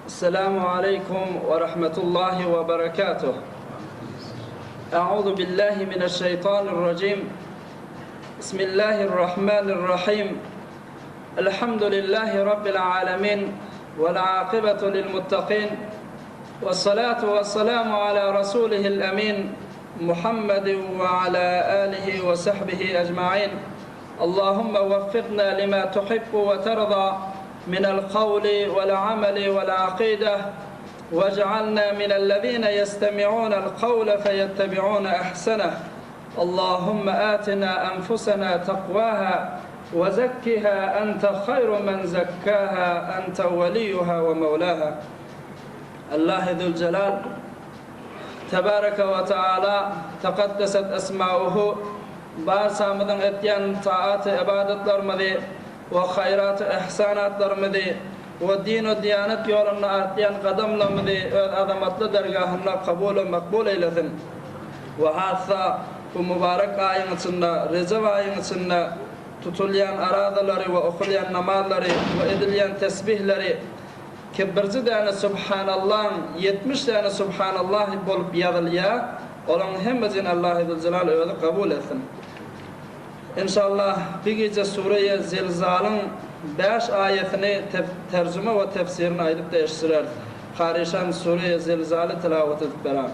Esselamu aleýkum we rahmetullahi we berekatuh. A'udhu billahi mineşşeýtanirrajim. Bismillahirrahmanirrahim. Elhamdülillahi rabbil alamin vel akibatu lil muttaqin. Vessalatu vesselamu ala rasulihil amin Muhammedin ve ala alihi ve sahbihi ecmaîn. Allahumma waffiqna lima tuhibbu ve terda minel kavli vel ameli vel akide vec'alna minellezine yestemi'unel kavle feyettebi'une ehseneh. Allahumma atina enfusena takvaha ve zekkiha ente hayru men zekkaha ente veliyuha ve mevlaha. Allahy Züljelal Tebareke we Teala Tekaddeset Esmauhu barçamyzyň etýän taat-y ybadatlarymyzy we haýrat-y ihsanatlarymyzy we din-u diýanet ýolunda atýan gadamlarymyzy öz azamatly dergahynda kabul-u makbul eýlesin we hassa bu mübarek aýyň içinde Rejep aýyň içinde tutulýan arazalary we okulýan namazlary we edilýän tesbihleri Ki birji däne Subhanallaň 70 däne Subhanallahi bolup ýazylýa, olaň hemmesini Allahy Züljelal özi kabul etsin. Inşallah bi gije Sureýe Zilzalyň bäş aýatyny terjüme we tefsirini aýdyp-da eşitdireris. Karyşan Sureýe Zilzaly tilawat edip beran.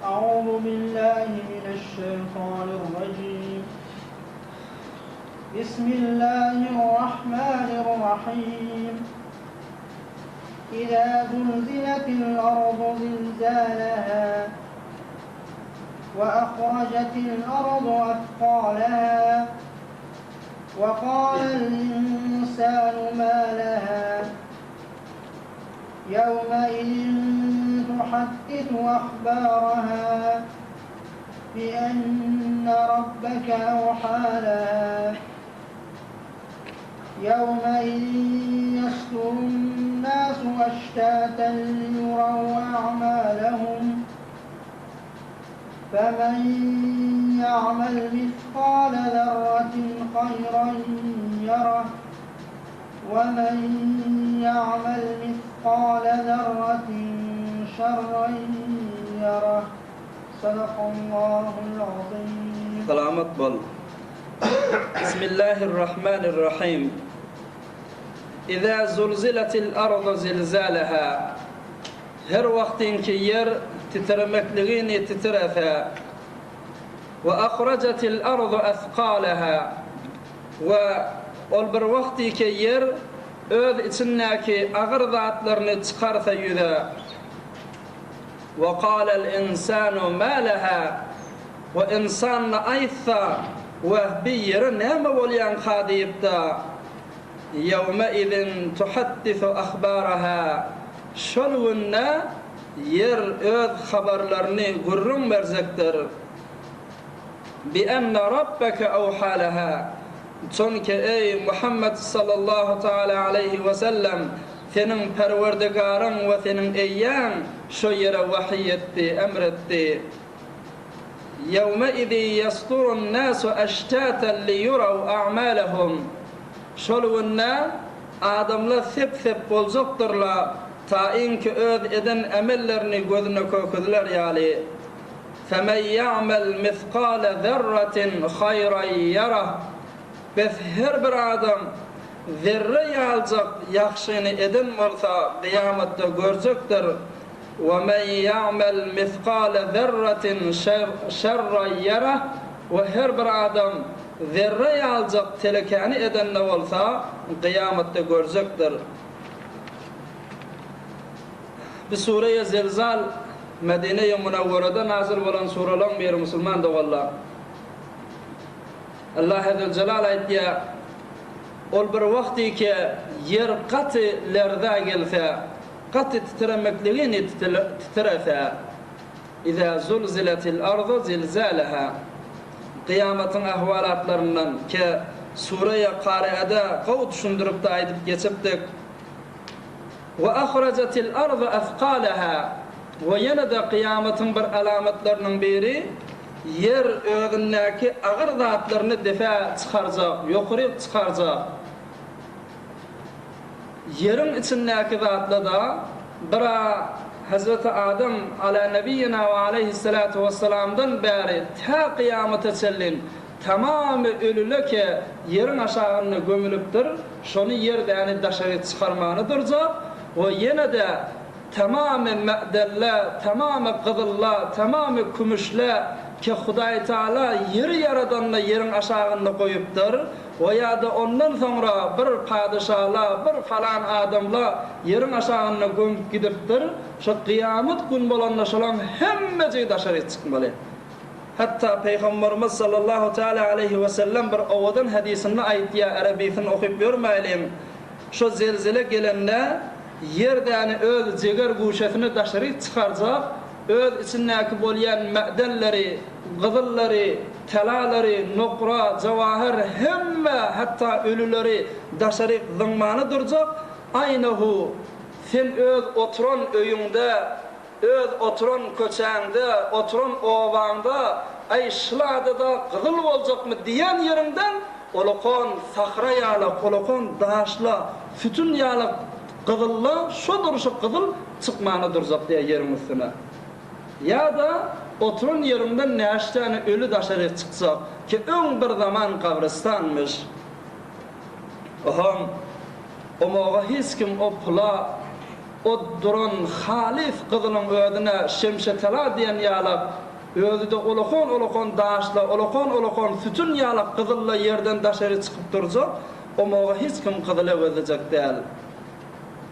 A'uzu billahi mineşşeýtanirrajim. Bismillahirrahmanirrahim. Iza zulziletil ardu zilzalaha ve ahrajetil ardu athqalaha ve qalel insanu ma laha Yevmeizin tuhaddisu ahbaraha بأن ربك أوحى لها يومئذ يصدر الناس أشتاتا ليروا أعمالهم فمن يعمل مثقال ذرة خيرا يره ومن يعمل مثقال ذرة شرا يره Sadakallahul azim. Salamat bol. Bismillahirrahmanirrahim. Iza zulziletil ardu zilzalaha. Her wagtynky ýer titremekligini titrese. We ahrajatil ardu athqalaha. We ol bir wagtyky ýer öz içindäki agyr zatlaryny çykarsa ýüze. Wekalel insanu ma leha We ynsan-da aýtsa, Wah, bi ýere näme bolýanka diýip-de, Ýewmeizin tuhaddisu ahbaraha Şol günde ýer öz habarlaryny gürrüň berjekdir. Bi-enne rabbeke awha leha Çünki, eý, Muhammet sallallahu taala aleýhi we sellem, Seniň Perwerdigaryň we seniň Eýäň şo ýere wahyý etdi, emr etdi. Ýewmeizin ýesdurun-nasu eştäten liýuraw a'malehum. Şol günde adamlar sep-sep boljakdyrlar, taýynki öz eden emellerini gözüne kökezler ýaly. Femen ýa'mel miskale zerratin haýran ýarah. Bes her bir adam zerre ýaljak ýagşyny eden bolsa kyýamatda görjekdir. Ve men ýa'mel miskale zerratin şerran ýarah we her bir adam zerre ýaljak telekäni edende bolsa kyýamatda görjekdir. Bu sureýe Zelzal Medine-i Munawwerede nazil bolan suralaň biri musulman doganlar. Allah Züljelal aýtýar, Ol bir wagtyke ýer gaty lerza gelse, gaty titremekligini titrese, Iza zulziletil ardu zilzalaha, Kyýamatyň ahwalatlaryndan ke Sureýe Kariada gowy düşündiripdi aýdyp geçipdik. Ve ahrajatil ardu athqalaha, We ýene-de kyýamatyň bir alamatlarynyň biri, ýer özündäki agyr zatlaryny depä çykarjak, ýokaryk çykarjak. Ýeriň içindäki zatla-da bir-ä Hezreti Adam, ala nebiýina we aleýhissalatu wessalamdan bäri tä kyýamata çenlin tamamy ölüleke ýeriň aşagynda gömülipdir, şony ýerdäni daşary çykarmany durjak we ýene-de tamamy mädenle, tamamy gyzylla, tamamy kümüşle ki Hudaýtagala ýeri ýaradanda ýeriň aşagynda goýupdyr, We ýa-da ondan soňra bir padyşala, bir falan adamla ýeriň aşagynda gömüp gidipdir, şo kyýamat gün bolanda şolaň hemmejigi daşaryk çykmaly. Hatda Pygamberimiz sallallahu teala aleýhi we sellem bir owadan hadysynda aýtýar, erebisini okyp ýörmäýliň, şo zelzele gelende ýerdäni öz jiger guşesini daşaryk çykarjak, Öz içindäki bolýan mädenleri, gyzyllary, telalary, nokra, jawahyr, hemme, hatda ölüleri daşaryk zyňmany durjak, aýnahu, sen öz oturan öýüňde, öz oturan köçäňde, oturan obaňda, aý, şylada-da gyzyl boljakmy diýen ýeriňden olakan sahra ýalak, olakan daşla, sütün ýalak Gyzylla şo durşy gyzyl çykmana durjak diýä ýeriň üstüne. Ýa-da oturan ýeriňden näçe däne öli daşary çykjak ki öň bir zaman gabrystanmyş. Oham omaga hiç kim o pula o duran halys gyzylyň özüne şemşetela diýen ýalak özüde olakan-olakan daşla olakan-olakan sütün ýalak gyzylla ýerden daşary çykyp durjak Omaga hiç kim gyzyl öwezlejek däl.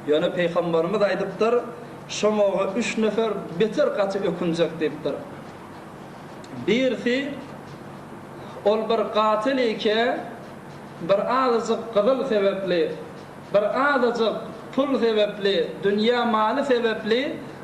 Ýöne Pygamberimiz aýdypdyr, Şomaga üç nefer beter gaty ökünjek diýipdir. Birisi, ol bir gatyl ike, bir azajyk gyzyl sebäpli, bir azajyk pul sebäpli, dünýä maly sebäpli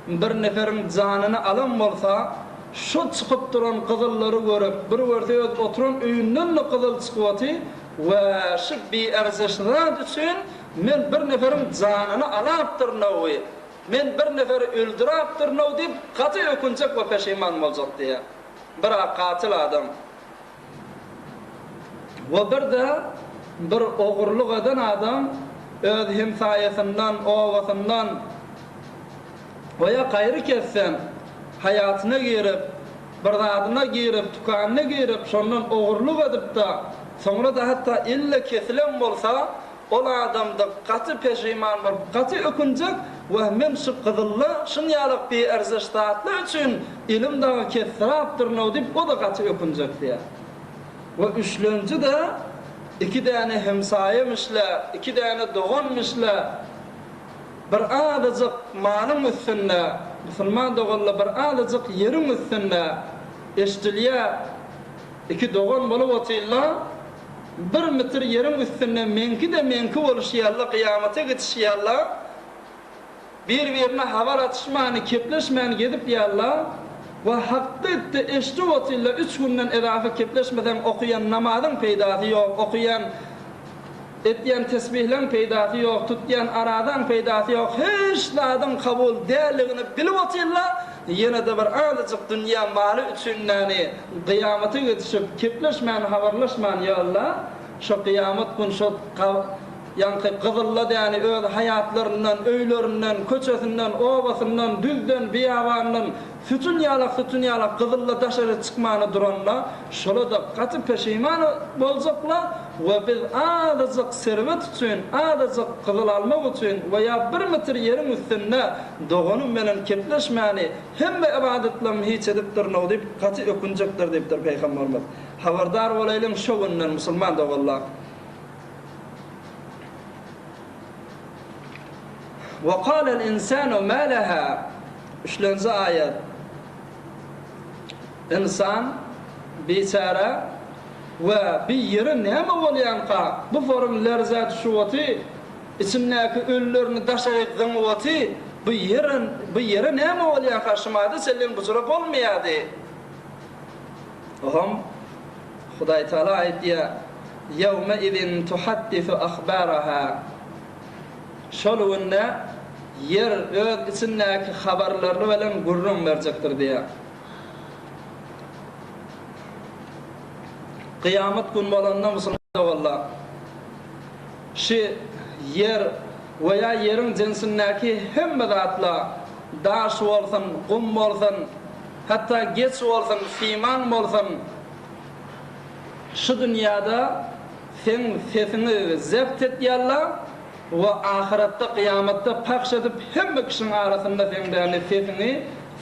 bir neferiň janyny alan bolsa, şo çykyp duran gyzyllary görüp, bir görse öz oturan öýünden-de gyzyl çykyp oty, We şu biärzeş zat üçin men bir neferiň janyny alapdyryn-ow, men bir neferi öldürapdyryn-ow diýip, gaty ökünjek we peşiman boljak diýýär. Bir-ä katyl adam. We bir-de bir ogurlyk eden adam öz hemsaýasyndan, obasyndan we ýa gaýry kesden haýatyna girip, Bir zadyna girip, tükanyna girip, şondan ogurlyk edip-de, soňra-da hatda elle kesilen bolsa, ol adam-da gaty peşiman bolup, gaty ökünjek, Wah, men şu gyzylla, şunýalak biärzeş zatlar üçin elim dagy kesdirapdyryn-ow diýip, o-da gaty ökünjek diýýär. We üçlenji-de, iki däne hemsaýa-mişle, iki däne dogan-mişle, Bir azajyk malyň üstünde, musulman doganlar bir azajyk ýeriň üstünde eşdilýär, iki dogan bolup otyrlar, bir mitr ýeriň üstünde meňki-de meňki boluşýarlar, kyýamata gitişýärler, bir-birine habar atyşmany, kepleşmän gezip ýärler we hakda-etde eşdip otyrlar, üç günden ezafa kepleşmeseň okaýan namazyň peýdasy ýok, okaýan Etýän tesbihleň peýdasy ýok, tutýan arazaň peýdasy ýok, hiç zadyň kabul däldigini bilip otyrlar, ýene-de bir azajyk dünýä maly üçin näni gyýamata ýetişip, kepleşmän, habarlaşman ýörler, şo gyýamat gün şo ýaňky gyzylla däni öz haýatlaryndan, öýlerinden, köçesinden, obasyndan, düzden, beýabandan Sütün ýalak sütün ýalak gyzylla daşary çykmana duranda şola-da gaty peşiman boljakla we biz azajyk serwet üçin azajyk gyzyl almak üçin we ýa bir metr ýeriň üstünde doganym menen kepleşmäni hemme ybadatlarymy hiç edipdirinow diýip gaty ökünjekdir diýipdir Peýgamberimiz. Habardar bolaýlyň şo günden musulman doganlar. Wa kalel insanu ma leha Üçlenji aýat. Ynsan, biçäre, we bi ýere näme bolýanka, bu forum lerzä düşüp oty, içindäki ölülerini daşaryk zyňyp oty, bu ýere, bu ýere näme bolýanka, şumada çenlem bujura bolmaýardy. Oňam Hudaýtagala aýdýar, Ýewmeizin tuhaddisu ahbaraha. Şol günde ýer öz içindäki habarlaryny bilen gürrüň berjekdir diýýär. Kyýamat gün bolanda musulman doganlar, şi ýer. we ýa ýeriň jinsindäki hemme zatla, daş bolsun, gum bolsun, hatda geç bolsun, siman bolsun, şu dünýäde seň sesiňi zebt etýärler we ahyretde, kyýamatda pahş edip hemme kişiň arasynda seň däli sesiňi,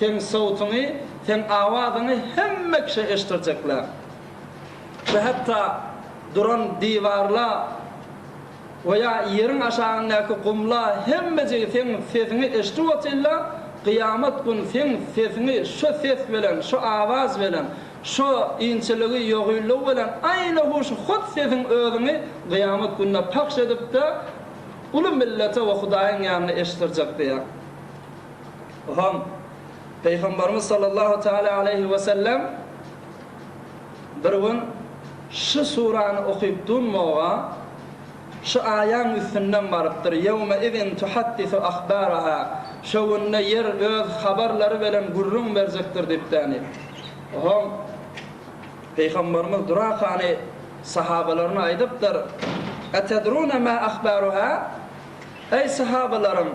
seň sowtuňy, seň awazyňy hemme kişä eşdirjekler. We hatda duran diwarla we ýa ýeriň aşagyndaky gumla hemmejigi seň sesiňi eşidip otyrlar, kyýamat gün seň sesiňi şo ses bilen, şo awaz bilen, şo inçeligi, ýogynlygy bilen aýna huş hut sesiň özüňi kyýamat gününe pahş edip-de uly millete we Hudaýyň ýanynda eşitdirjek diýýär. Oham, Pygamberimiz sallallahu teala aleýhi we sellem Bir gün şu surany okyp durmaga, şu aýaň üstünden barypdyr, Ýewme izin tuhaddisu ahbaraha, Şo günde ýer öz habarlary belen gürrüň berjekdir diýipdäni. Ohoň, Pygamberimiz durakany sahabalaryna aýdypdyr, Etedrune ma ahbaruha? Eý, sahabalarym!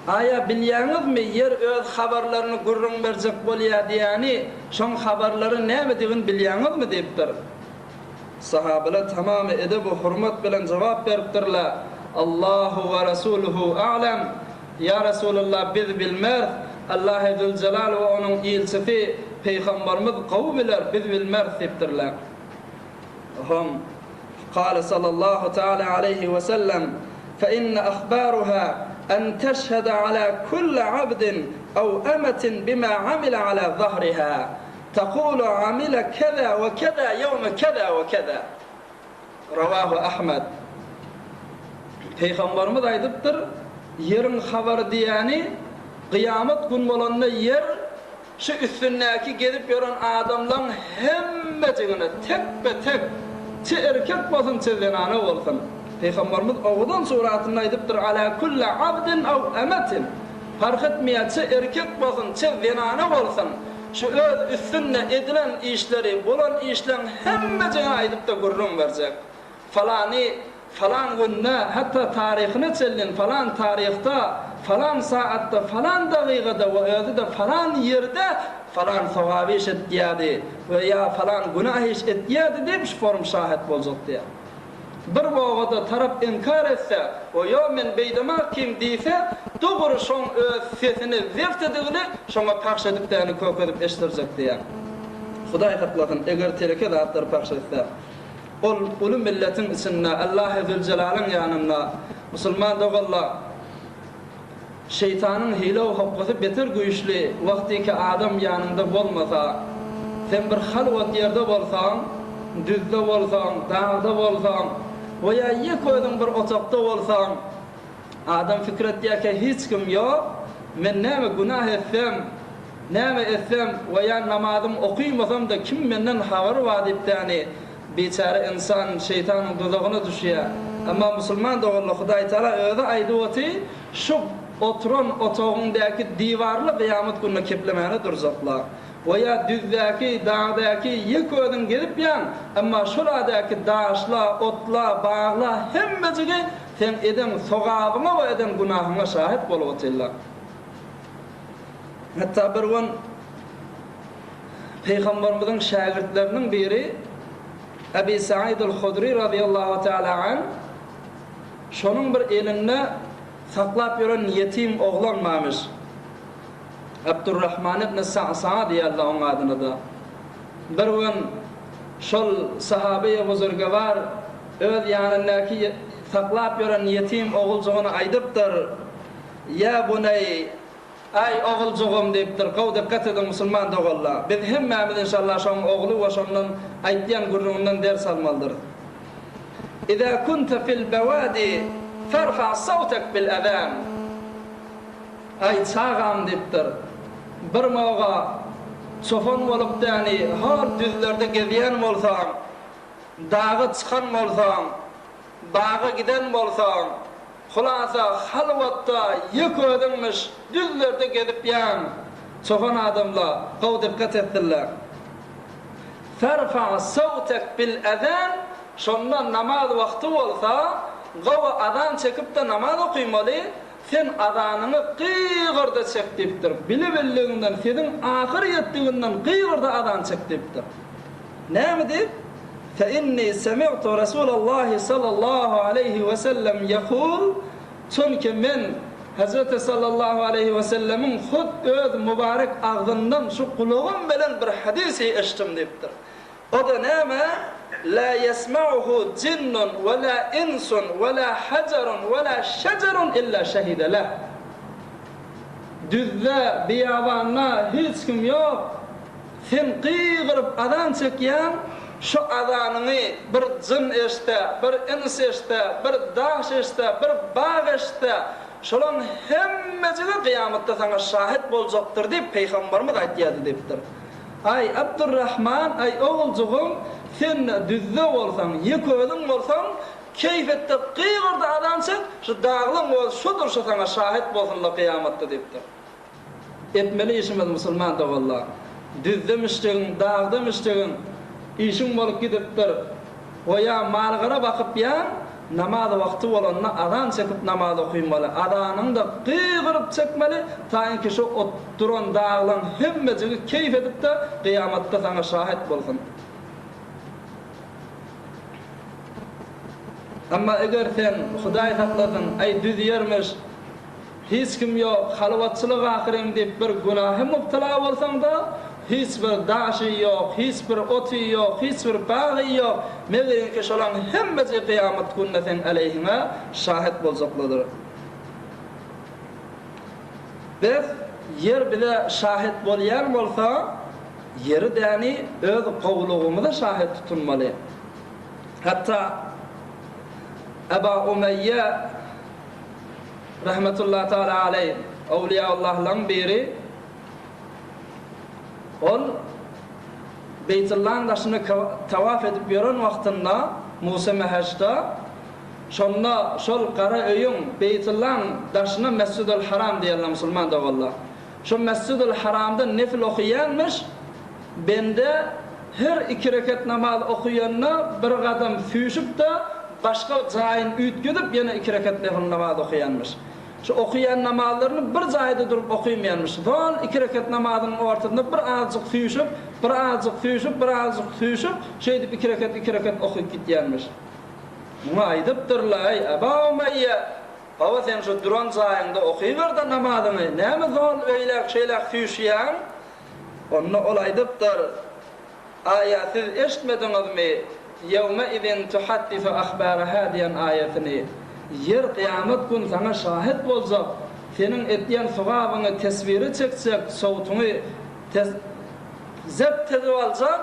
Aýa bilýäňizmi, ýer öz habarlaryny gürrüň berjek bolýar diýýäni, şoň habarlary nämedigini bilýäňizmi? diýipdir. Sahabalar tamamy edep-u hurmat bilen jogap beripdirler, Allahu we Rasuluhu a'lem, Ýa Resulallah, biz bilmeris, Allahy Züljelal we Onuň ilçisi, Pygambarymyz, gowy biler, biz bilmeris diýipdirler. Hum. Kale sallallahu teala aleýhi we sellem, Fe inne ahbaruha en teşhede ala kulli abdin ew emetin bima amile ala zahriha, tekulu amile keza we keza ýewme keza we keza. Rawahu Ahmed. Pygamberimiz aýdypdyr, Ýeriň habary diýýäni, gyýamat gün bolanda ýer Şu üstündäki gezip ýören adamlaň hemmejigine tekbe-tek, çe erkek bolsun, çe zenana bolsun, Pygamberimiz owadan suratynda aýdypdyr, Alâ kulli abdin aw emetin, parh etmeýär, çe erkek bolsun, çe zenana bolsun, şu öz üstünde edilen işleri, bolan işleň hemmejigini aýdyp-da gürrüň berjek. Falany falan günde, hatda taryhyna çenlin falan taryhda, falan saatda, falan dagygada we özi-de falan ýerde falan sogap iş etýärdi we ýa falan günah iş etýärdi diýip şu forum şahet boljak diýýär. Bir bogada tarap inkar etse we ýo men beýdemok kim diýse, dogry şoň öz sesini zeft edigini şoňa pahş edip däni kökezip eşdirjek diýýär. Hudaý saklasyn eger teleke zatlary pahş etse. Ol uly milletiň içinde Allahy Züljelalyň ýanynda, Musulman doganlar, şeýtanyň hile-u hokgasy beter güýçli, wagtyky adam ýanyňda bolmasa, sen bir halwat ýerde bolsaň, düzde bolsaň, dagda bolsaň, we ýa ýeke özüň bir otagda bolsaň, adam pikir etýärkä hiç kim ýok, men näme günah etsem, Näme etsem we ýa namazym okymasam-da kim menden habary bar diýipdäni biçäre ynsan şeýtanyň duzagyna düşýär. Emma musulman doganlar Hudaýtagala özi aýdyp oty şu oturan otagyňdäki diwarly gyýamat gününe keplemäne durjaklar. We ýa düzdäki, dagdäki ýeke özüň gezip ýaň, emma şol adäki daşla, otla, bagla hemmejigi seň eden sogabyňa we eden günahyňa şahyt bolup otyrlar. Hatda bir gün Pygamberimiziň şägirtleriniň biri Ebi Saidul Hudri razyýallahu teala an şonuň bir elinde saklap ýören ýetim oglan barmyş. Abdurrahman ibn Sa'sa diýerler oň adyna-da. Bir gün şol sahabeýi buzurgewar öz ýanyndaky saklap ýören ýetim oguljygyna aýdypdyr, Ýa buneý, Aý, oguljygym, diýipdir, gowy dykgat ediň, musulman doganlar! Biz hemmämiz inşallah şoň ogly we şondan aýtýan gürrüňinden ders almalydyrys. Iza kunte fil bawadi farfa sawtek bil azan. Aý, çagam, diýipdir, bir moga çopan bolup däni hor düzlerde gezýän bolsaň, daga çykan bolsaň, baga giden bolsaň, Hulasa, halwatda ýek özüňmiş, düzlerde gezip ýan çopan adamla gowy dykgat etsinler. Ferfa sawtek bil ezan, şonda namaz wagty bolsa, Gowy azan çekip-de namaz okymaly, sen azanyňy gygyr-da çek diýipdir. Bilibildigiňden, sesiň ahyr ýetdiginden gygyr-da azan çek diýipdir. Näme diýip? Fe inni semi'tu Resulallahi sallallahu aleýhi we sellem ýekul, Çünki men Hezreti sallallahu aleýhi we sellemiň hut öz mübarek agzyndan şu gulagym bilen bir hadysy eşitdim diýipdir. O-da näme? La ýesmauhu jinnun we la insun we la hajarun we la şejerun illa şehide leh. Düzde, beýabanda hiç kim ýok. Sen gygyryp azan çekýäň, şu azanyňy bir jyn eşitse, bir ins eşitse, bir daş eşitse, bir bag eşitse, şolaň hemmejigi kyýamatda saňa şahyt boljakdyr diýip Pygambarymyz aýtýardy diýipdir. Aý, Abdurrahman, aý, oguljygym, sen düzde bolsaň, ýeke özüň bolsaň, keýp et-de gygyr-da azan çek, şu daglaň özi şudur, şu saňa şahyt bolsun-la kyýamatda diýipdir. Etmeli işimiz musulman doganlar. Düzde müşdegiň, dagda müşdegiň, işiň bolup gidipdir. Goýa mal-gara bakyp ýan, namaz wagty bolanda azan çekip namaz okymaly. Azanyňy-da gygyryp çekmeli, taýynki şu oturan daglaň hemmejigi keýp edip-de gyýamatda saňa şahyt bolsun. Emma eger sen, Hudaý saklasyn, aý düz ýermiş, Hiç kim ýok, halwatçylyk ahyryn diýip bir günaha mubtala bolsaň-da, hiç bir daşy ýok, hiç bir oty ýok, hiç bir bagy ýok, megeriňki şolaň hemmesi kyýamat gününe seň aleýhiňe şahyt boljakladyr. Bes, ýer bize şahyt bolýan bolsa, ýeri däni öz gowulygymyza şahyt tutunmaly. Hatda Eba Umeýýe Rahmetullahi taala aleý, Owliýaullahlaryň biri, ol Beýtullaň daşyny tawaf edip ýören wagtynda, Museme hajda, şonda şol gara öýüň, Beýtullaň daşyna Mesjidül Haram diýerler musulman doganlar. Şo Mesjidül Haramda nefil okaýanmyş, Bende her iki reket namaz okaýanda bir gadam süýşüp-de, başga jaýyny üýtgedip, ýene iki reket nefil namaz okaýanmyş. Şu okaýan namazlaryny bir jaýda durup okaýmaýanmyş. Zol iki reket namazynyň ortasynda bir azjyk süýşüp, bir azjyk süýşüp, bir azjyk süýşüp, şeýdip iki reket, iki reket okyp gidýänmiş. Muňa aýdypdyrlar, Eý, Aba Umeýýe, baba sen şu duran jaýyňda okyber-de namazyňy, näme zol öýläk-şeýläk süýşýäň? Onda ol aýdypdyr, Aýa siz eşitmediňizmi, Ýewmeizin tuhaddisu ahbaraha diýen aýatyny? Ýer kyýamat gün saňa şahyt boljak, seniň etýän sogabyňy teswire çekjek, sowtuňy zebt edip aljak,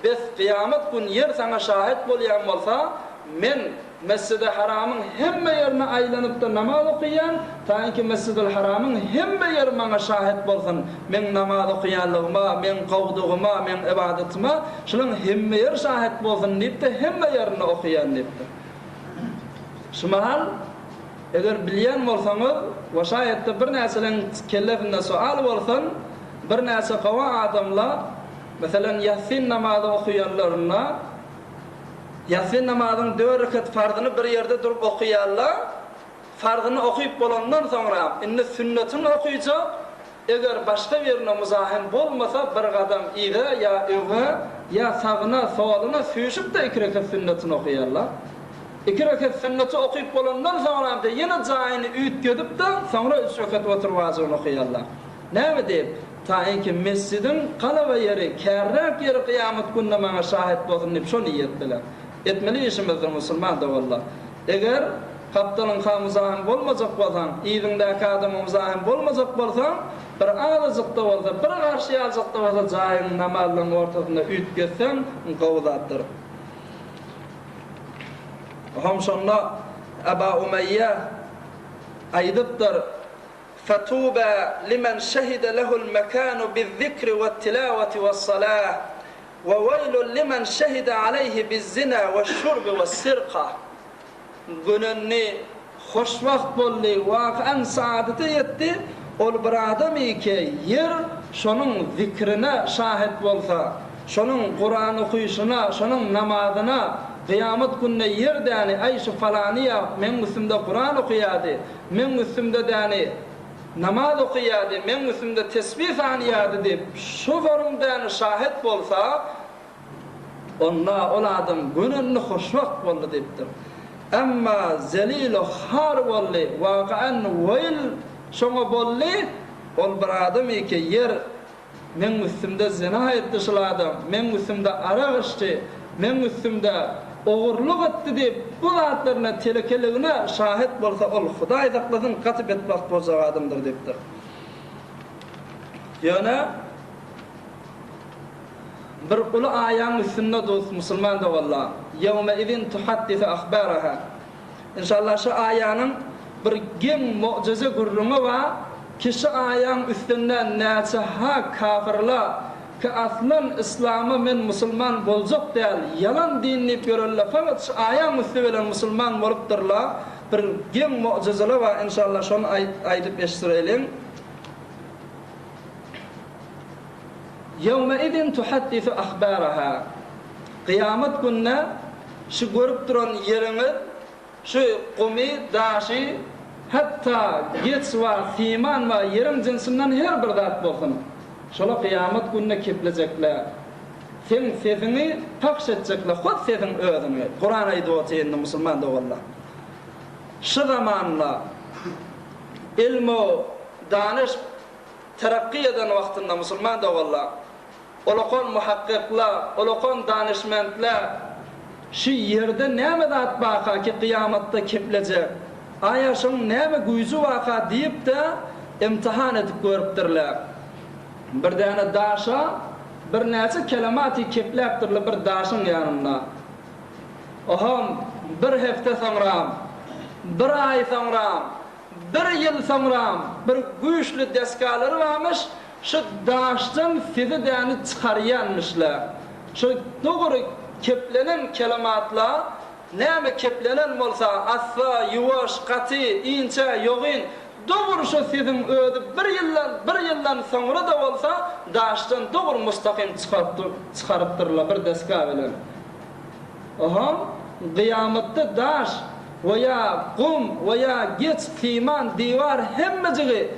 Bes, kyýamat gün ýer saňa şahyt bolýan bolsa, men Mesjidi Haramyň hemme ýerine aýlanyp-da namaz okaýan, taýynki Mesjidil Haramyň hemme ýeri maňa şahyt bolsun, meň namaz okaýanlygyma, meň gowudygyma, meň ybadatyma şulaň hemme ýeri şahyt bolsun diýip-de hemme ýerinde okaýan diýipdir. Şu mahal, eger bilýän bolsaňyz, we şaýatda birnäçeleň kellesinde soal bolsun, birnäçe gowy adamla, Meselem, ýassyn namazy okaýanlarynda, ýassyn namazyň dört rekat farzyny bir ýerde durup okaýarlar, farzyny okyp bolandan soňra, indi sünnetini okyjak, eger başga birine muzahym bolmasa, bir gadam yza ýa öňe, ýa sagyna, soluna süýşüp-de iki rekat sünnetini okaýarlar. Iki rekat sünneti okyp bolandan soňra-da ýene jaýyny üýtgedip-de, soňra üç rekat otur wajybyny okaýarlar. Näme diýip? Taýynki mesjidiň galaba ýeri, kärräk ýeri kyýamat gününe maňa şahyt bolsun diýip şo niýet bilen. Etmeli işimizdir musulman doganlar. Eger gapdalyňka muzahym bolmajak bolsaň, yzyňdaky adama muzahym bolmajak bolsaň, bir azajyk-da bolsa, bir garşy ýaljak-da bolsa jaýyňy namazlaryň ortasynda üýtgetseň gowy zatdyr. Hom şonda Aba Umeýýe aýdypdyr. Fetuba limen şehide lehul mekanu bizzikri wettilawati wessalah we weýlun limen şehide aleýhi bizzina weşşurbi wessirka. Gönenli hoşwagt boldy, wakan saadete ýetdi, ol bir adam ike ýer şonuň zikrine şahyt bolsa, şonuň Kuran okyşyna, şonuň namazyna. Kyýamat günde ýer däni, aý şu falany-ýa meň üstümde Kuran okaýardy, meň üstümde däni namaz okaýardy, meň üstümde tesbih sanýardy diýip, şu forum däni şahet bolsa, onda ol adam gönenli hoşwagt boldy diýipdir. Emma zelil-u har boldy, wakaen weýl şoňa boldy, ol bir adam eke ýer Meň üstümde zyna etdi şul adam, meň üstümde arak içdi, meň üstümde ogurlyk etdi diýip, bu zatlaryna, telekeligine şahet bolsa, ol, Hudaý saklasyn, gaty betbagt boljak adamdyr diýipdir. Ýöne bir uly aýaň üstünde dus, musulman doganlar, Ýewmeizin tuhaddisu ahbaraha. Inşallah şu aýanyň bir geň mugjyza gürrüňi bar, ki şu aýaň üstünde näçe ha kafyrla ki aslan yslama men musulman boljak däl ýalan din diýip ýörenle fakat şu aýaň üsti bilen musulman bolupdyrla bir geň mugjyzala bar inşallah şony aýdyp eşdireliň. Ýewmeizin tuhaddisu ahbaraha, Kyýamat gününe şu görüp duran ýeriňiz, şu gumy, daşy, hatda geç we siman we ýeriň jynsynydan her bir zat bolsun, şola kyýamat gününe keplejekler. Seň sesiňi pahş etjekler, hut sesiň özüňi. Kuran aýdyp otyr indi musulman doganlar. Şu zamanda ilmu danyş Terakgy eden wagtynda musulman doganlar, ulakan muhakkyklar, ulakan danyşmentler şu ýerde näme zat barka ki kyýamatda keplejek, aýa şoň näme güýji barka diýip-de imtihan edip görüpdirler. Bir däne daşa birnäçe kelematy kepläpdirler bir daşyň ýanynda. Oham bir hepde soňram, bir aý soňram, Bir ýyl soňram bir güýçli desgalary barmyş, şu daşdan sizi däni çykarýanmyşlar. Şu dogry keplenen kelematlar näme keplenen bolsa, assa, ýuwaş, gaty, inçe, ýogyn, dogry şu sesiň özi bir ýyldan, bir ýyldan soňra-da bolsa daşdan dogry mustakym çykarypdyrlar bir desga bilen. Oha, gyýamatda daş we ýa gum we ýa geç siman diwar hemmejigi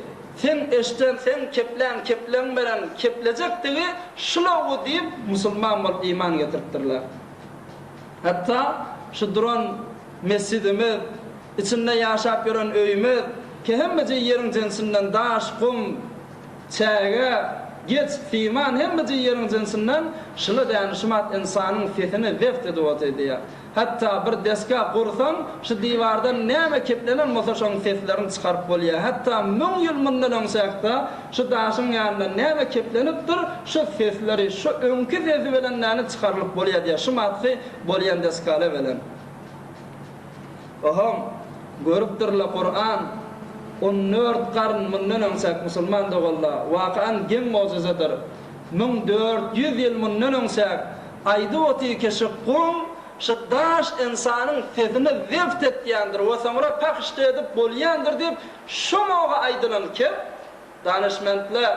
seň eşden seň keplän kepleň beren keplejekdigi şulawy diýip musulman bolup iman getiripdirler. Hatda şu duran mesjidimiz, içinde ýaşap ýören öýümiz ki hemmejigi ýeriň jensinden daş, gum, Çäge, geç, siman hemmeje ýeriň jynsynden şyla däni şumat ynsanyň sesini zeft edip otyrdy. Hatda bir desga gursaň, şu diwardan näme keplenen bolsa şoň seslerini çykaryp bolýar. Hatda müň ýyl mundan öň çäkde şu daşyň ýanynda näme keplenipdir, şu sesleri şu öňki sesi bilen näni çykarylyp bolýar diýýär, şumatky bolýan desgala bilen. Ohom, görüpdirle Kuran, 14 garn mundan öňçäk musulman doganla, wakaan geň mogjyzadyr. 1400 ýyl mundan öňçäk, aýdyp otyrke şu gum, şu daş ynsanyň sesini zeft etýändir we soňra pahşda edip bolýandyr diýip şu moga aýdylan kep, Danyşmentler,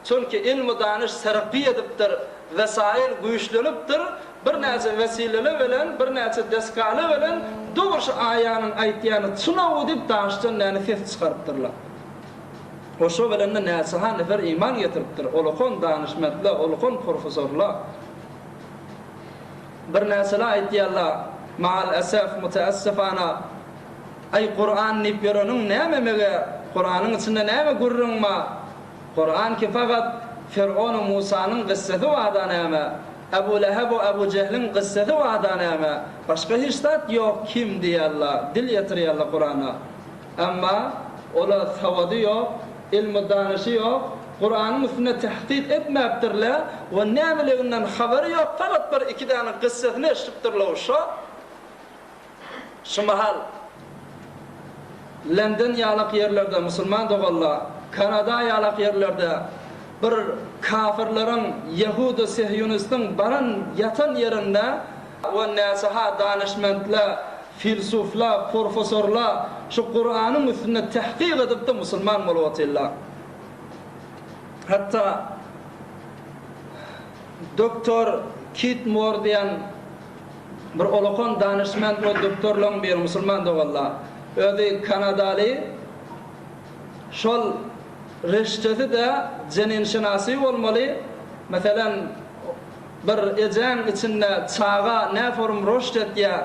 çünki ilmu-danyş terakgy edipdir, wesail güýçlenipdir, birnäçe wesileler bilen, birnäçe desgalar bilen dogry şu aýanyň aýtýany çyn-ow diýip daşdan näni ses çykarypdyrlar. We şo bilen-de näçe-ha nefer iman getiripdir, ulukan danyşmentler, ulukan professorlar. Birnäçeler aýtýarlar, maal-esef, müteessifana, Aý Kuran diýip ýöreniň näme mege Kuranyň içinde näme gürrüň ba Kuran ki fakat Fironu Musanyň gyssasy bada näme Ebu Leheb-u Ebu Jehliň gyssasy bada näme başga hiç zat ýok kim diýýärler dil ýetirýärler Kurana emma ola sowady ýok ilmi danyşy ýok Kuranyň üstünde tehkyk etmäpdirler we nämeliginden habary ýok fakat bir iki däne gyssasyny eşidipdirler şo Şu mahal London ýalak ýerlerde musulman doganlar, Kanada ýalak ýerlerde bir kafirleriň, ýehudy sehýunistiň baran ýatan ýerinde we näçe-ha danyşmentler, filsuflar, porfosorlar şu Kuranyň üstünde tehkyk edip-de musulman bolup otyrlar. Hatda Doktor Kit Moore diýen. Bir ulakan danyşment we doktorlaň biri musulman doganlar. Özi kanadaly. Şol reştesi-de jeninşynasy bolmaly. Meselem, bir ejäň içinde çaga näforum roşt etýär,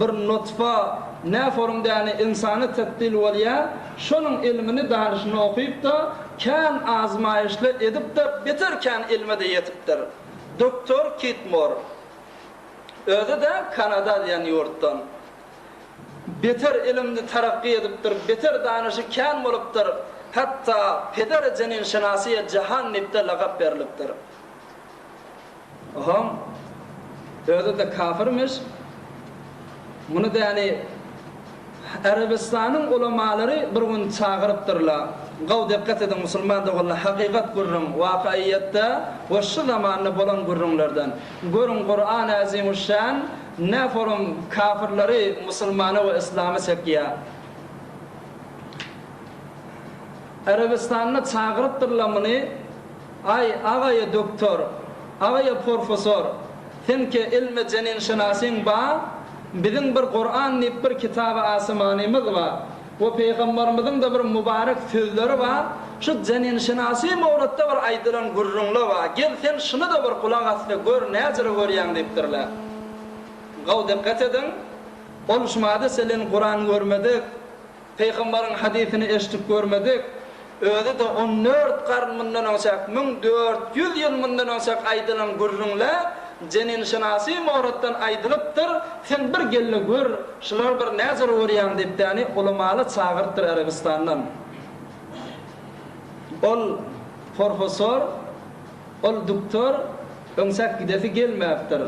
bir nutfa näforum däni ynsana tebdil bolýar, şonuň ilmini danyşyny okyp-da, kän azmaýyşly edip-de beter kän ilme-de ýetipdir. Doktor Kit Mor. Özi-de Kanada diýen ýurtdan. Beter ilimde terakgy edipdir, beter danyşy kän bolupdyr, hatda Peder-i jeninşynasy-ýe jahan diýip-de lakap berlipdir. Ohoň, özi-de kafirmiş. Muny däni Arabystanyň ulamalary bir gün çagyrypdyrlar. Gowy dikgat ediň musulman doganlar, hakykat gürrüň, wakaýyýetde we şu zamanda bolan gürrüňlerden. Görüň Kurany Azimuşşan ne forum kafirleri musulmana we yslama çekýär. Arabystanda çagyrypdyrlar muny, Aý agaýa doktor, agaýa porfosor, Seňki ilmi jeninşynasyň ba, biziň bir Kuran diýip bir kitaby asymanymyz ba we pygambarymyzyň-da bir mübarek sözleri ba, şu jeninşynasy mowratda bir aýdylan gürrüňle ba, gel sen şuny-da bir gulak asda gör näjere görýäň diýipdirler. Gowy dikgat ediň, ol şumada selen Kuran görmedik. Pygambaryň hadysyny eşidip görmedik, özi-de on dört garn mundan öňçäk, 1400 ýyl mundan öňçäk aýdylan gürrüňle jeninşynasy moratdan aýdylypdyr, sen bir gel-de gör, şulary bir näjür görýäň diýip-däni ulamaly çagyrypdyr Arabistandan. Ol porfosor, ol duktor öňçäk gidesi gelmäpdir.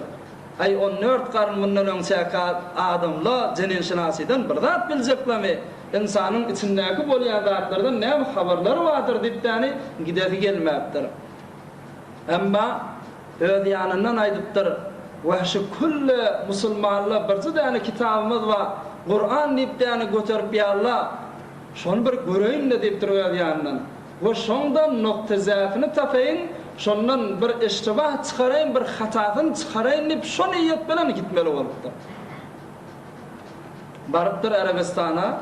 Aý, on dört garn mundan öňçäki adamla jeninşynasydan bir zat biljeklemi, ynsanyň içindäki bolýan zatlardan näme habarlary bardyr diýip-däni gidesi gelmäpdir. Emma öz ýanyndan aýdypdyr, Wah, şu külli musulmanla birje däne kitabymyz bar, Kuran diýip-däni göterip ýalla, şony bir göreýin-le diýipdir öz ýanyndan. We şoňdan nokta zäfini tapaýyn, şondan bir eştibah çykaraýyn, bir hatasyny çykaraýyn diýip, şo niýet bilen gitmeli bolupdyr. Barypdyr Arabystana,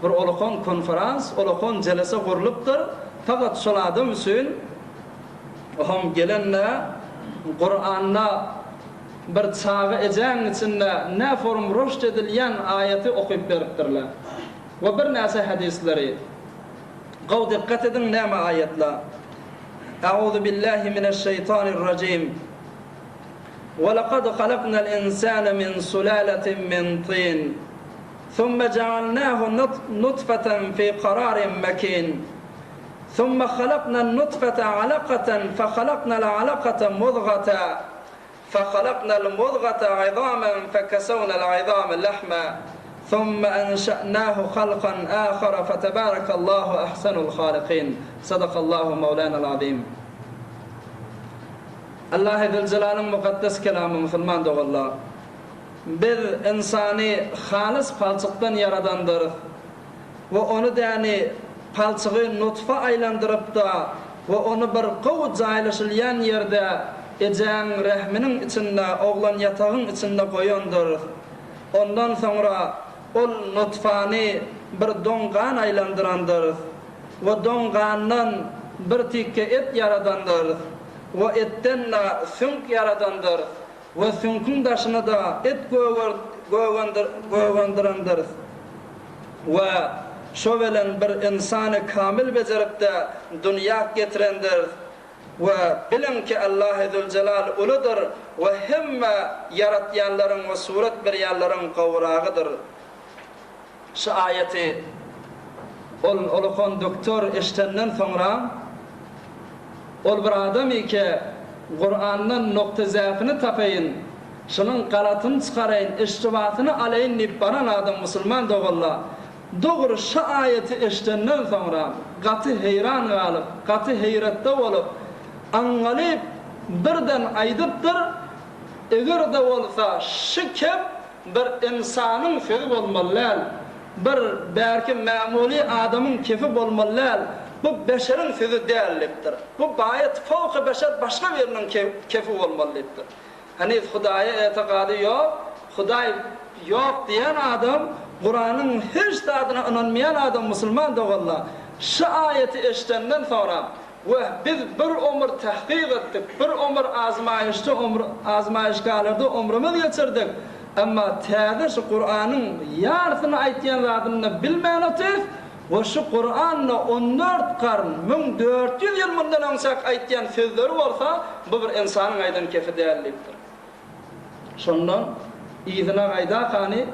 bir ulakan konferans, ulakan jelese gurlupdyr, fakat şol adam üçin, oňam gelende Kuranda bir çaga ejäň içinde nä forum roşt edilýän aýaty okyp beripdirler we birnäçe hadysleri. Gowy dikgat ediň näme aýatla. Auzu billahi mineşşeýtanirrajim. Ve lekad halaknal insane min sulaletin min tin. Thumma ja'alnahu nutfeten fi kararin mekin. Thumma halaknan nutfete alakaten fe halaknal alakate mudgata. فخلقنا المضغة عظاما فكسونا العظام لحما ثم أنشأناه خلقا آخر فتبارك الله أحسن الخالقين صدق الله مولانا العظيم Allahy Züljelalyň mukaddes kelamy musulman doganlar! Biz ynsany halys palçykdan ýaradandyrys. We ony däni palçygy nutfa aýlandyryp-da we ony bir gowy jaýlaşylýan ýerde ejäň rähminiň içinde oglan ýatagyň içinde goýandyrys. Ondan soňra ol nutfany bir doň gan aýlandyrandyrys we doň gandan bir tikge et ýaradandyrys we etden-de süňk ýaradandyrys We süňküň daşyna-da et gögendirendiris. We şo belen bir ynsany kamil bejerip-de dunýak getirendiris. We biliň ki, Allahy Züljelal uludyr we hemme ýaratýanlaryň we surat berýänleriň gowuragydyr. Şu aýaty ol ulukan doktor eşidenden soňra, ol bir adam ike Kurandan nokta zäfini tapaýyn, şunuň galatyny çykaraýyn, eştibasyny alaýyn diýip baran adam musulman doganla, dogry şu aýaty eşidenden soňra gaty heýran galyp, gaty heýretde bolup, aňňalyp birden aýdypdyr, Eger-de bolsa şu kep Bir ynsanyň sözi bolmaly däl, bir bärki mämuly adamyň kefi bolmaly däl, bu beşeriň sözi däl diýipdir. Bu baýat fowky beşer başga biriniň kefi bolmaly diýipdir. Heniz Hudaýa etikady ýok, Hudaý ýok diýen adam, Kuranyň hiç zadyna ynanmaýan adam musulman doganlar, şu aýaty eşidenden soňra, Weh, biz bir ömür tahkyk etdik, bir ömür azmaýyşda ömür azmaýyşgalarda ömrümiz geçirdik, emma täze şu Kuranyň ýarsyny aýtýan zadyny bilmän otyrys we şu Kuranda 14 garn, 1400 ýyl mundan öňçäk aýtýan sözleri bolsa, bu bir ynsanyň aýdan kefi däl diýipdir. Şondan yzyna gaýdakany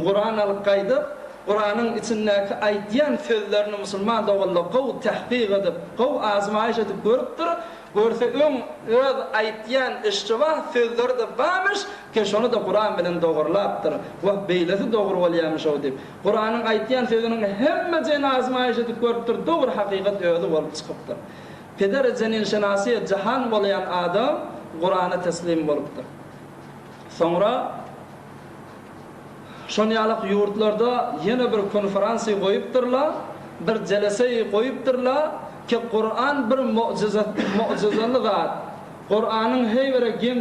Kuran alyp gaýdyp, Kuranyň içindäki aýdýan sözlerini musulman doganlar gowy tahkyk edip, gowy azmaýyş edip görüpdir, görse öň öz aýtýan iştibah sözleri-de barmyş, ke şony-da Kuran bilen dogurlapdyr, wah beýlesi dogry bolýamyş-ow diýip, Kuranyň aýtýan sözüniň hemmejigini azmaýyş edip görüpdir, dogry hakykat özi bolup çykypdyr. Peder Jenin Şenasy jahan bolaýan adam Kurana teslim bolupdyr. Soňra şonýalak ýurtlarda ýene bir konferansiý goýupdyrlar, bir jeleseý goýupdyrlar ki Kuran bir mu'jiza mu'jizaly zat. Kuranyň heýwere geň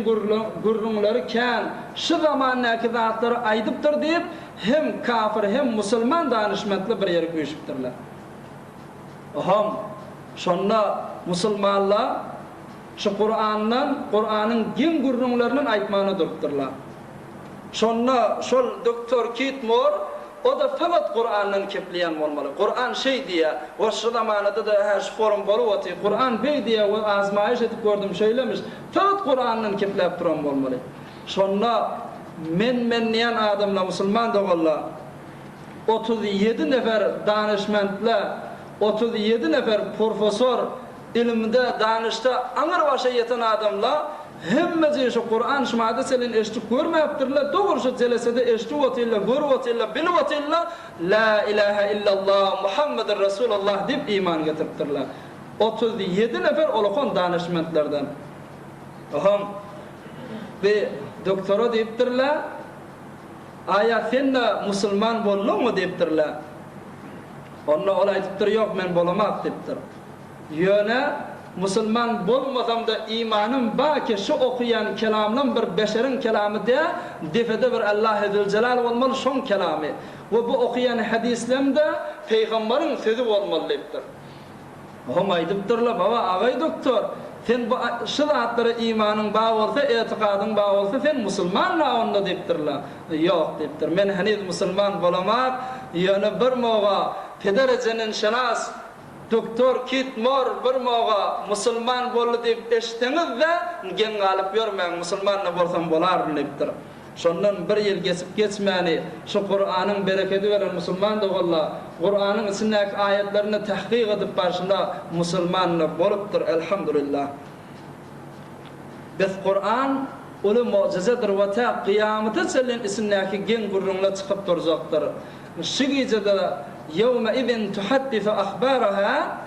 gürrüňleri kän, şu zamandäki zatlary aýdypdyr diýip hem kafir hem musulman danyşmentler bir ýere üýşüpdirler. Hom, şonda musulmanlar şu Kurandan, Kuranyň geň gürrüňlerinden aýtmana durupdyrlar. Şonda şol doktor Kit Mor, o-da fakat Kurandan kepleýän bolmaly. Kuran şeý diýýär, we şu zamanada-da hä şu forum bolup otyr. Kuran beý diýýär we azmaýyş edip gördüm şeýlemiş. Fakat Kurandan kepläp duran bolmaly. Şonda men-men diýen adamlar, musulman doganlar, 37 nefer danyşmentler, 37 nefer porfosor, ilimde, danyşda aňyr başa ýeten adamlar hemmeji şu Kuran şumada çenli eşidip görmäpdirler, dogry şu jelesede eşidip otyrlar, görüp otyrlar, bilip otyrlar, La ilahe illallah Muhammedur Resulullah diýip iman getiripdirler. 37 nefer olakan danyşmentlerden. Ohm bi doktora diýipdirler, Aýa sen-de musulman bolduňmy diýipdirler. Onda ol aýdypdyr, Ýok, men bolamak diýipdir. Ýöne musulman bolmasam-da imanym bar ki, şu okaýan kelamlam bir beşeriň kelamy däl, depede bir Allahy Züljelal bolmaly, şoň kelamy. We bu okaýan hadislem-de pygambaryň sözi bolmaly diýipdir. Oňa aýdypdyrlar, Baba, agaý doktor, sen bu şu zatlara imanyň bar bolsa, etigadyň bar bolsa, sen musulman-la onda diýipdirler. Ýok diýipdir, men heniz musulman bolamak, ýöne bir moga peder ejeninşenas doktor Kit Mor bir moga musulman boldy diýip eşitseňiz-de, geň galyp ýörmäň, musulman-da bolsam bolaryn diýipdir. Şondan bir ýyl geçip geçmäni şu Kuranyň berekedi beren musulman doganlar Kuranyň içindäki aýatlaryny tahkyk edip barşyna musulman bolupdyr Elhamdulillah. Bes Kuran uly mu'jizedir we tä kyýamata çenli içindäki geň gürrüňler çykyp durjakdyr. Şu gijede Ýewme izin tuhaddisu ahbaraha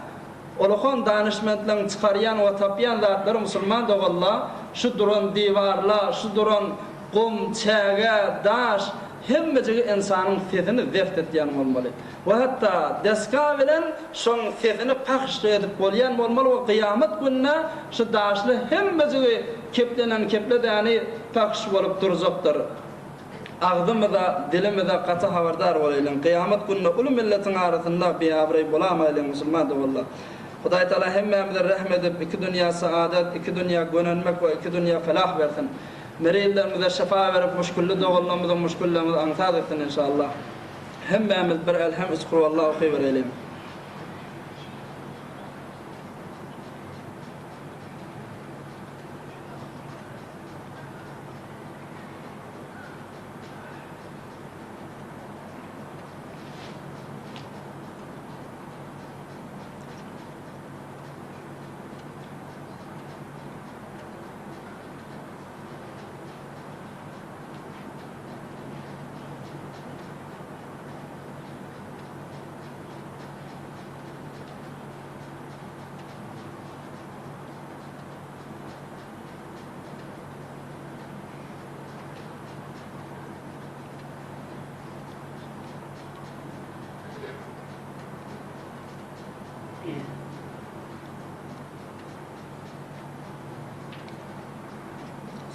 Olakan danyşmentleň çykarýan we tapýan zatlary musulman doganla şu duran diwarla, şu duran gum, çäge, daş hemmejigi ynsanyň sesini zeft etýän bolmaly. We hatda desga bilen şoň sesini pahş edip bolýan bolmaly we kyýamat gününe şu daşly hemmejigi keplenen kepledäni pahş bolup durjakdyr. Agzymyza, dilimize gaty habardar bolaýlyň. Kyýamat gününde uly milletiň arasynda biabraý bolamaýlyň musulman doganlar. Hudaý Taala hemmämize rehm edip, iki dünýä saadat, iki dünýä gönenmek we iki dünýä felah bersin. Merizlerimize şyfa berip, muşkilli doganlarymyzyň muşkillerimizi aňsat etsin inşallah. Hemmämiz bir Elhem üç Kulwallah okybereliň.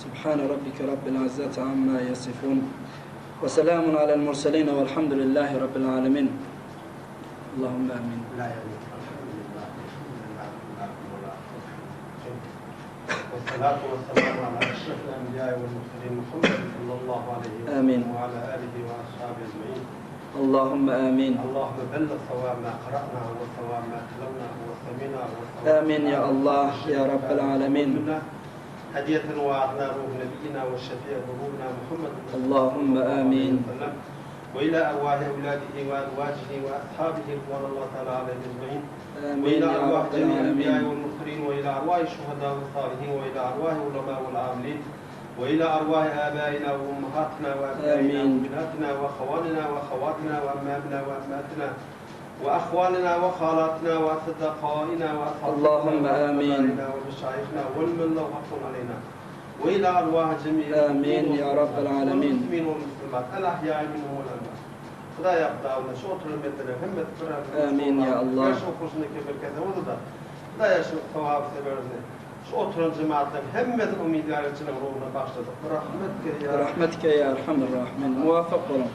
Subhane rabbike rabbil izzati amma yasifun. وسلام على المرسلين والحمد لله رب العالمين اللهم آمين. والصلاة والسلام على أشرف الأنبياء والمرسلين محمد صلى الله عليه وسلم آمين. وعلى آله وأصحابه أجمعين. اللهم آمين. اللهم بلغ صواب ما قرأناه وصواب ما تلوناه وسمعناه وصواب آمين يا الله يا رب العالمين. هدية وأعطنا روح نبينا والشفيع ذنوبنا محمد اللهم صلى الله عليه آمين. وسلم وإلى أرواح أولاده وأزواجه وأصحابه رضوان الله تعالى عليهم أجمعين. آمين وإلى يا أرواح رب جميع الأنبياء العالمين. والمرسلين وإلى أرواح الشهداء والصالحين وإلى أرواح العلماء والعاملين وإلى أرواح آبائنا وأمهاتنا وأبنائنا آمين. وبناتنا وأخواننا وأخواتنا وأمامنا وأماتنا وأخواننا وخالاتنا وأصدقائنا وأصحابنا اللهم آمين. وأزمائنا ومشايخنا والمن له حق علينا وإلى أرواح جميع آمين يا رب العالمين. والمسلمين والمسلمات الأحياء منهم والأموات. Hudaý Hudaýymyz şu oturan bendeleriň hemmesi bir Amin ya Allah. Şu oturşyny berketse boldy-da. Hudaýa şu sogap sebäbini şu oturan jemaatlaryň hemmesi umydgarçylyk ruhuna başladyk. Rahmetke ya برحمتك يا أرحم الراحمين. Muvaffak olun.